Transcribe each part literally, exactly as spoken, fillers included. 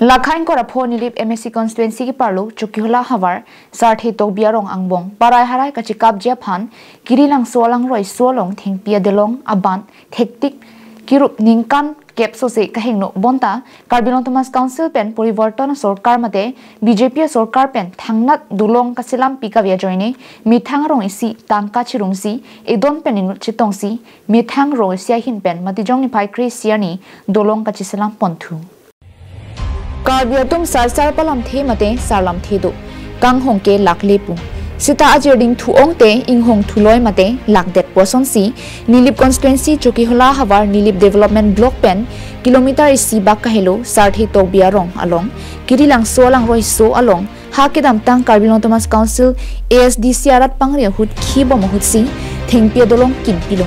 Lakhain Korapho Nilip M A C constituency keparlo Chokihola havar Sarthe Tokbi arong angbong parai harai kachikapji aphan Kirilangso alangroiso along thengpi adolong aban thektik kirup ningkan kep sose kahingno bonta Karbi Anglong Autonomous Council pen poriborton sorkar mate B J P sorkar pen thangnat dolong kaselampi kave ajoine methang rong isi tangka chirungsi edon pen inut chetongsi methang rong isi ahin pen Matijong niphai kre-isi arni dolong kacheselam ponthu. Karbi atum sarsar palamthe mate sarlamthe do. Kanghong ke lakle pu. Sita ajirding thu-ong te inghong thuloi mate lakdet pu asonsi Nilip constituency Chokihola havar Nilip Development Block pen kilometer isi bak kahelo Sarthe Tokbi arong along Kirilangso alangroiso along ha kedamtang Karbi Anglong Autonomous Council A S D C arat pangri ahut khibom ahutsi thengpi adolong kimpilo.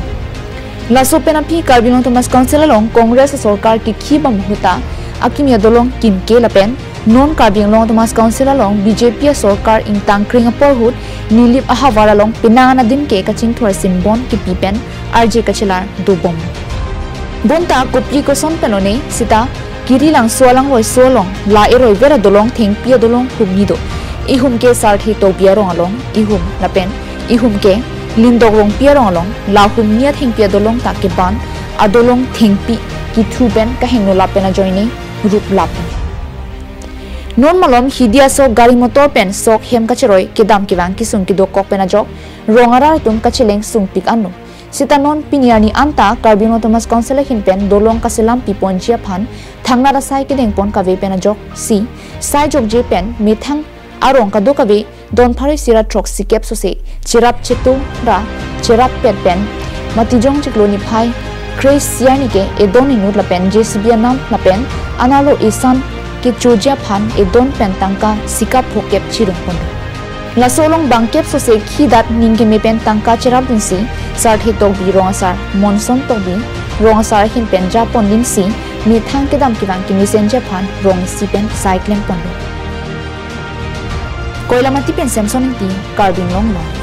Laso pen aphi Karbi Anglong Autonomous Council along Congress sorkar kikhi bom ahut ta akimi adolong kimke lapen non Karbi Anglong Autonomous Council along B J P sorkar ingtangkring apor ahut Nilip ahavar along penang an adim ke kachingthur simbon kipi pen arje kachelar dobom. Bonta kopi koson pen lone sita Kirilangso alangroiso along la eroi vera dolong thengpi adolong humni do. Ihum ke Sarthe Tokbi arong along ihum lapen ihum ke Lindok Rongpi arong along la humni athengpi adolong ta keban adolong thengpi kithu pen kahingno lapen ajoine rup lap. Non malom hidi asok gari motor pen sok hem kacheroi kedam kevang kesung kedokok pen ajok rong arat atum kacheleng sungpik anlo. Sita non pini arni anta Karbi Anglong Autonomous Council ahin pen dolong kaselampi ponji aphan thangnat asai kedengpon kave pen ajoksi sai jokje pen methang arong kadokave don pharo isi ra throksi kep sose cherap chetu ra cherap pet pen Matijong chiklo niphai kre-isi arni ke edon inut lapen J C B anam lapen analo isan kechoji aphan edon pen tangka sikap phokep chirung pon. Laso along bangkep sose khidat ning keme pen tangka cherapdunsi Sarthe Tokbi rong asar Monson Tokbi rong asar ahin pen japon dinsi methang kedam kevang kemesenji aphan rong isi pen sai klem ponlo. Koilamati pen Samson Ingti, Karbi Anglong Live.